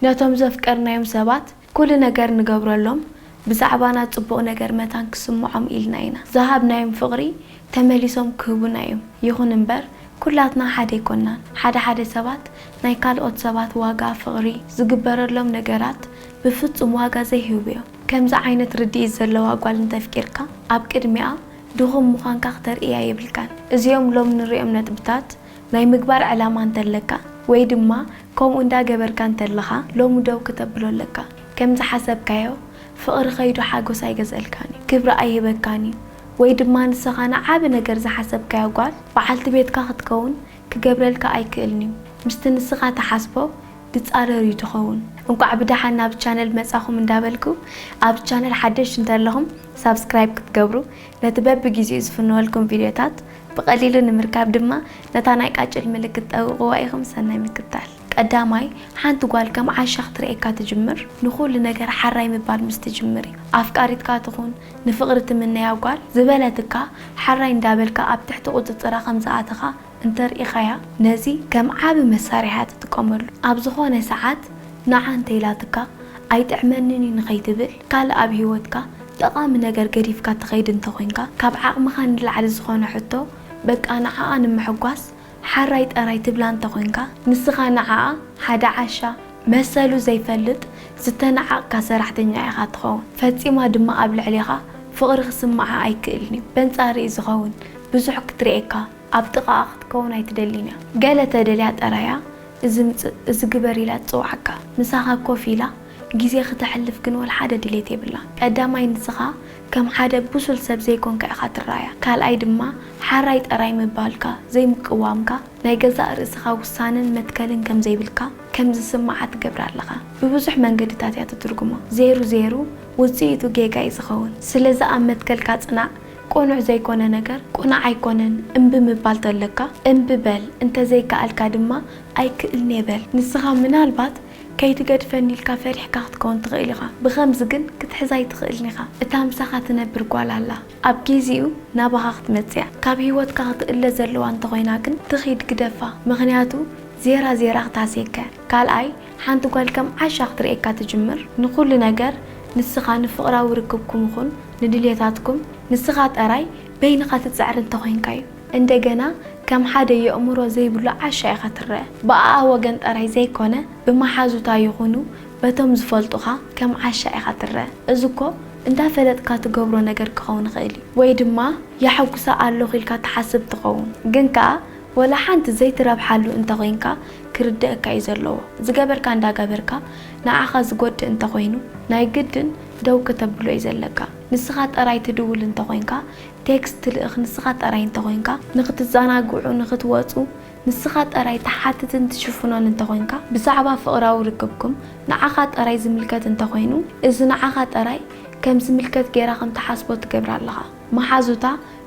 ነቶም ዘፍቀርናዮም ሰባት ኩሉ ነገር ንገብረሎም፣ ብዛዕባና ጽቡቕ ነገር መታን ክስምዖም ኢልና ኢና። ዝሃብናዮም ፍቕሪ ተመሊሶም ክህቡና እዮም። ይኹን እምበር፣ ኩላትና ሓደ ኣይኮናን። ሓደ ሓደ ሰባት ናይ ካልኦት ሰባት ዋጋ፣ ፍቕሪ፣ ዝግበረሎም ነገራት ብፍጹም ዋጋ ዘይህቡ እዮም። ከምዚ ዓይነት ርድኢት ዘለዋ ጓል እንተፍቂርካ፣ ኣብ ቅድሚኣ ድኹም ምዃንካ ክተርእያ የብልካን። እዚኦም ሎም ንሪኦም ነጥብታት ናይ ምግባር ዕላማ እንተለካ ወይ ድማ ከምኡ እንዳገበርካ እንተለኻ ሎሚ ደው ክተብሎ ኣለካ። ከም ዝሓሰብካዮ ፍቕሪ ከይዱ ሓጎስ ኣይገዝአልካን እዩ፣ ክብሪ ኣይህበካን እዩ። ወይ ድማ ንስኻ ንዓቢ ነገር ዝሓሰብካዮ ጓል በዓልቲ ቤትካ ክትከውን ክገብረልካ ኣይክእልን እዩ። ምስቲ ንስኻ ትሓስቦ ዝጻረር እዩ ትኸውን። እንቋዕ ብደሓን ናብ ቻነል መጻኹም እንዳበልኩ፣ ኣብ ቻነል ሓደሽ እንተለኹም ሳብስክራይብ ክትገብሩ፣ ነቲ በብጊዜኡ ዝፍነወልኩም ቪድዮታት ብቐሊሉ ንምርካብ ድማ ነታ ናይ ቃጭል ምልክት ጠውቕዋ ኢኹም። ሰናይ ምክትታል። ቀዳማይ፣ ሓንቲ ጓል ከም ዓሻ ክትርእየካ ትጅምር፣ ንኹሉ ነገር ሓራይ ምባል ምስ ትጅምር እዩ። ኣፍቃሪትካ ትኹን ንፍቕሪ ትምነያ ጓል ዝበለትካ ሓራይ እንዳበልካ ኣብ ትሕቲ ቁጽጽራ ከም ዝኣተኻ እንተርኢኻያ፣ ነዚ ከም ዓቢ መሳርሒ እያ ትጥቀመሉ። ኣብ ዝኾነ ሰዓት ንዓ እንተኢላትካ፣ ኣይጥዕመንን እዩ ንኸይትብል፣ ካልእ ኣብ ህይወትካ ጠቓሚ ነገር ገዲፍካ ትኸይድ እንተኾይንካ፣ ካብ ዓቕምኻ ንላዕሊ ዝኾነ ሕቶ በቃ ንዓኣ ንምሕጓስ ሓራይ ጠራይ ትብላ እንተኾይንካ፣ ንስኻ ንዓኣ ሓደ ዓሻ መሰሉ ዘይፈልጥ ዝተናዓቕካ ሰራሕተኛ ኢኻ ትኸውን። ፈጺማ ድማ ኣብ ልዕሌኻ ፍቕሪ ክስምዓ ኣይክእልን እዩ። በንጻር እዩ ዝኸውን። ብዙሕ ክትርእየካ፣ ኣብ ጥቓኣ ክትከውን ኣይትደልን እያ። ገለ ተደልያ ጠራያ፣ እዚ ምጽእ፣ እዚ ግበር ኢላ ትጽውዓካ። ምሳኻ ኮፍ ኢላ ግዜ ክተሕልፍ ግን ወላ ሓደ ድሌት የብላን። ቀዳማይ ንስኻ ከም ሓደ ብሱል ሰብ ዘይኮንካ ኢኻ ትረኣያ። ካልኣይ ድማ ሓራይ ጠራይ ምባልካ፣ ዘይምቅዋምካ፣ ናይ ገዛእ ርእስኻ ውሳነን መትከልን ከም ዘይብልካ ከም ዝስምዓ ትገብራ ኣለኻ። ብብዙሕ መንገድታት እያ ትትርጉሞ። ዜሩ ዜሩ ውጽኢቱ ጌጋ እዩ ዝኸውን። ስለዚ ኣብ መትከልካ ጽናዕ። ቅኑዕ ዘይኮነ ነገር ቅኑዕ ኣይኮነን እምቢ ምባል ተለካ እምቢ በል፣ እንተዘይከኣልካ ድማ ኣይክእልን'የ በል። ንስኻ ምናልባት ከይትገድፈኒ ኢልካ ፈሪሕካ ክትከውን ትኽእል ኢኻ። ብኸምዚ ግን ክትሕዛ ኣይትኽእልን ኢኻ። እታ ምሳኻ ትነብር ጓል ኣላ። ኣብ ጊዜኡ ናባኻ ክትመጽእ እያ። ካብ ህይወትካ ክትእለ ዘለዋ እንተኾይና ግን ትኺድ፣ ግደፋ። ምኽንያቱ ዜራ ዜራ ክትሃስየካ እያ። ካልኣይ፣ ሓንቲ ጓል ከም ዓሻ ክትርእየካ ትጅምር። ንኹሉ ነገር ንስኻ ንፍቕራዊ ርክብኩም ይኹን ንድልየታትኩም ንስኻ ጠራይ በይንኻ ትጽዕር እንተኾይንካ እዩ። እንደገና ከም ሓደ የእምሮ ዘይብሉ ዓሻ ኢኻ ትረአ። ብኣኣ ወገን ጠራይ ዘይኮነ ብመሓዙታ ይኹኑ በቶም ዝፈልጡኻ ከም ዓሻ ኢኻ ትረአ። እዚ እኮ እንዳፈለጥካ ትገብሮ ነገር ክኸውን ይኽእል እዩ። ወይ ድማ የሐጉሳ ኣለኹ ኢልካ ትሓስብ ትኸውን። ግን ከኣ ወላ ሓንቲ ዘይትረብሓሉ እንተኾይንካ ክርደኣካ እዩ ዘለዎ። ዝገበርካ እንዳገበርካ ንዓኻ ዝጎድእ እንተኾይኑ ናይ ግድን ደው ከተብሎ እዩ ዘለካ። ንስኻ ጠራይ ትድውል እንተኾይንካ፣ ቴክስት ትልእኽ ንስኻ ጠራይ እንተኾይንካ፣ ንኽትዘናግዑ፣ ንኽትወጹ፣ ንስኻ ጠራይ ትሓትትን ትሽፍኖን እንተኾይንካ፣ ብዛዕባ ፍቕራዊ ርክብኩም ንዓኻ ጠራይ ዝምልከት እንተኾይኑ፣ እዚ ንዓኻ ጠራይ ከም ዝምልከት ጌራ ከም ትሓስቦ ትገብራ ኣለኻ። መሓዙታ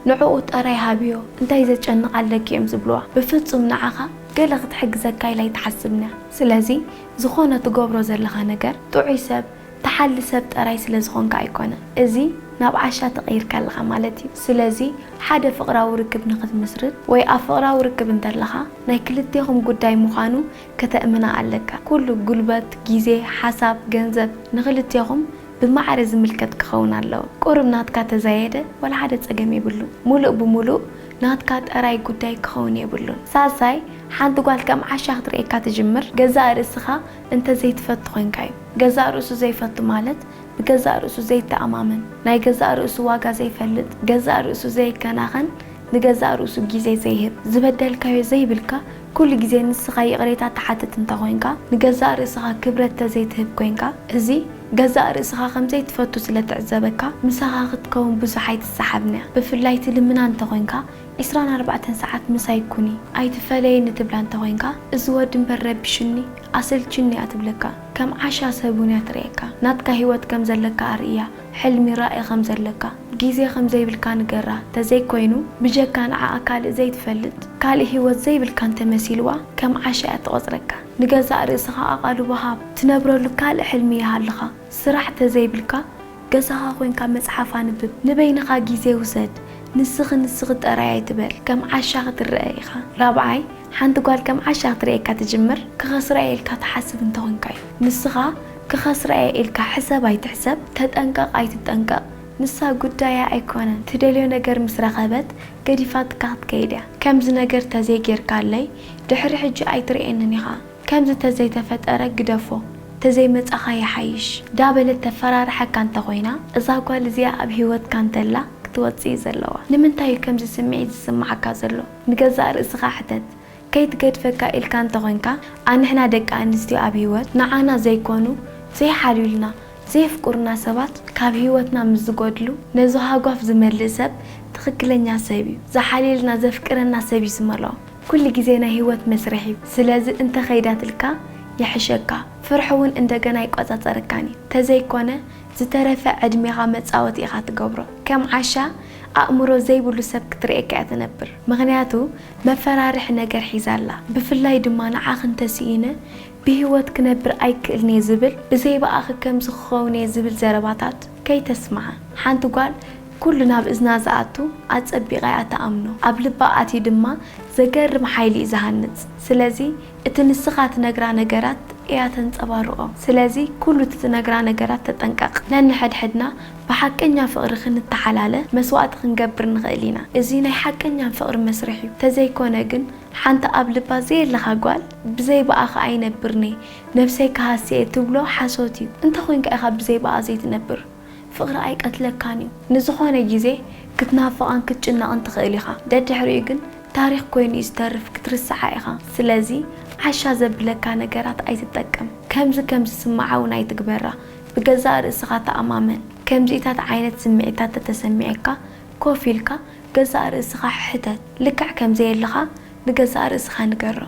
ንዕኡ ጠራይ ሃብዮ፣ እንታይ ዘጨንቕ ኣለኪ እዮም ዝብልዋ። ብፍጹም ንዓኻ ገለ ክትሕግዘካ ኢላ ኣይትሓስብን እያ። ስለዚ ዝኾነ ትገብሮ ዘለኻ ነገር ጥዑይ ሰብ፣ ተሓሊ ሰብ ጠራይ ስለ ዝኾንካ ኣይኮነን። እዚ ናብ ዓሻ ተቐይርካ ኣለኻ ማለት እዩ። ስለዚ ሓደ ፍቕራዊ ርክብ ንኽትምስርት ወይ ኣብ ፍቕራዊ ርክብ እንተለኻ ናይ ክልቴኹም ጉዳይ ምዃኑ ከተእምና ኣለካ። ኩሉ ጉልበት፣ ግዜ፣ ሓሳብ፣ ገንዘብ ንኽልቴኹም ብማዕረ ዝምልከት ክኸውን ኣለዎ። ቁሩብ ናትካ ተዛየደ ዋላ ሓደ ጸገም የብሉን። ሙሉእ ብሙሉእ ናትካ ጠራይ ጉዳይ ክኸውን የብሉን። ሳልሳይ፣ ሓንቲ ጓል ከም ዓሻ ክትርእየካ ትጅምር፣ ገዛእ ርእስኻ እንተ ዘይትፈቱ ኮይንካ እዩ። ገዛእ ርእሱ ዘይፈቱ ማለት ብገዛእ ርእሱ ዘይተኣማመን፣ ናይ ገዛእ ርእሱ ዋጋ ዘይፈልጥ፣ ገዛእ ርእሱ ዘይከናኸን፣ ንገዛእ ርእሱ ግዜ ዘይህብ፣ ዝበደልካዮ ዘይብልካ፣ ኩሉ ግዜ ንስኻ ይቕሬታ ትሓትት እንተኾይንካ፣ ንገዛእ ርእስኻ ክብረት ተዘይትህብ ኮይንካ፣ እዚ ገዛእ ርእስኻ ከም ዘይትፈቱ ስለ ትዕዘበካ፣ ምሳኻ ክትከውን ብዙሕ ኣይትሰሓብን እያ። ብፍላይ ትልምና እንተኾይንካ፣ ዒስራን ኣርባዕተን ሰዓት ምሳይ ኩኒ፣ ኣይትፈለይኒ ትብላ እንተኾይንካ፣ እዚ ወዲ እምበር ረቢሹኒ፣ ኣሰልችኒ እያ ትብለካ። ከም ዓሻ ሰብ እውን እያ ትርእየካ። ናትካ ህይወት ከም ዘለካ ኣርእያ፣ ሕልሚ ራኢ ከም ዘለካ፣ ግዜ ከም ዘይብልካ ንገራ። ተዘይኮይኑ፣ ብጀካ ንዓኣ ካልእ ዘይትፈልጥ፣ ካልእ ህይወት ዘይብልካ እንተመሲልዋ፣ ከም ዓሻ እያ ትቖጽረካ። ንገዛእ ርእስኻ ኣቓልቦ ሃብ፣ ትነብረሉ ካልእ ሕልሚ ይሃልኻ። ስራሕ ተዘይብልካ፣ ገዛኻ ኮይንካ መጽሓፍ ኣንብብ፣ ንበይንኻ ግዜ ውሰድ፣ ንስኺ ንስኺ ጥራይ ኣይትበል፣ ከም ዓሻ ክትረአ ኢኻ። ራብዓይ፣ ሓንቲ ጓል ከም ዓሻ ክትርእየካ ትጅምር፣ ክኸስራ እየ ኢልካ ትሓስብ እንተኾንካ እዩ። ንስኻ ክኸስራ እየ ኢልካ ሕሰብ ኣይትሕሰብ፣ ተጠንቀቕ ኣይትጠንቀቕ፣ ንሳ ጉዳያ ኣይኮነን። ትደልዮ ነገር ምስ ረኸበት ገዲፋትካ ክትከይድ እያ። ከምዚ ነገር ተዘይጌርካለይ ድሕሪ ሕጂ ኣይትርእየንን ኢኻ። ከምዚ ተዘይተፈጠረ ግደፎ፣ ተዘይመጻኻ ይሓይሽ ዳበለት ተፈራርሓካ እንተኾይና፣ እዛ ጓል እዚኣ ኣብ ህይወትካ እንተላ ክትወጽእ እዩ ዘለዋ። ንምንታይ እዩ ከምዚ ስምዒት ዝስምዓካ ዘሎ? ንገዛእ ርእስኻ ሕተት። ከይትገድፈካ ኢልካ እንተኾንካ፣ ኣንሕና ደቂ ኣንስትዮ ኣብ ህይወት ንዓና ዘይኮኑ፣ ዘይሓልዩልና፣ ዘየፍቅሩና ሰባት ካብ ህይወትና ምስ ዝጎድሉ፣ ነዚ ሃጓፍ ዝመልእ ሰብ ትኽክለኛ ሰብ እዩ። ዝሓልየልና፣ ዘፍቅረና ሰብ እዩ ዝመልኦ። ኩሉ ግዜ ናይ ህይወት መስርሕ እዩ። ስለዚ እንተ ኸይዳትልካ ይሕሸካ። ፍርሒ እውን እንደገና ኣይቆጻጸረካን እዩ። ተዘይኮነ ዝተረፈ ዕድሜኻ መጻወቲ ኢኻ ትገብሮ። ከም ዓሻ ኣእምሮ ዘይብሉ ሰብ ክትርእየካ እያ ትነብር። ምኽንያቱ መፈራርሒ ነገር ሒዛ ኣላ። ብፍላይ ድማ ንዓኺ እንተስኢነ ብህይወት ክነብር ኣይክእልን እየ ዝብል፣ ብዘይ ብኣኺ ከምዚ ክኸውን እየ ዝብል ዘረባታት ከይተስምዓ። ሓንቲ ጓል ኩሉ ናብ እዝና ዝኣቱ ኣጸቢቓ እያ ትኣምኖ። ኣብ ልባ ኣትዩ ድማ ዘገርም ሓይሊ እዩ ዝሃንጽ። ስለዚ እቲ ንስኻ ትነግራ ነገራት እያ ተንጸባርቖ። ስለዚ ኩሉ እቲ ትነግራ ነገራት ተጠንቀቕ። ነንሕድሕድና ብሓቀኛ ፍቕሪ ክንተሓላለ መስዋእቲ ክንገብር ንኽእል ኢና። እዚ ናይ ሓቀኛ ፍቕሪ መስርሕ እዩ። ተዘይኮነ ግን ሓንቲ ኣብ ልባ ዘየለኻ ጓል ብዘይ ብኣኻ ኣይነብርን'የ፣ ነብሰይ ክሃስየ ትብሎ ሓሶት እዩ። እንተኾይንካ ኢኻ ብዘይ ብኣ ዘይትነብር። ፍቕሪ ኣይቀትለካን እዩ። ንዝኾነ ግዜ ክትናፍቓን ክትጭነቕን ትኽእል ኢኻ። ደድሕሪኡ ግን ታሪኽ ኮይኑ እዩ ዝተርፍ፣ ክትርስዓ ኢኻ። ስለዚ ዓሻ ዘብለካ ነገራት ኣይትጠቀም። ከምዚ ከም ዝስምዓ እውን ኣይትግበራ። ብገዛእ ርእስኻ ተኣማመን። ከምዚኢታት ዓይነት ስምዒታት ተተሰሚዐካ ኮፍ ኢልካ ገዛእ ርእስኻ ሕተት። ልክዕ ከም ዘየለኻ ንገዛእ ርእስኻ ንገሮ።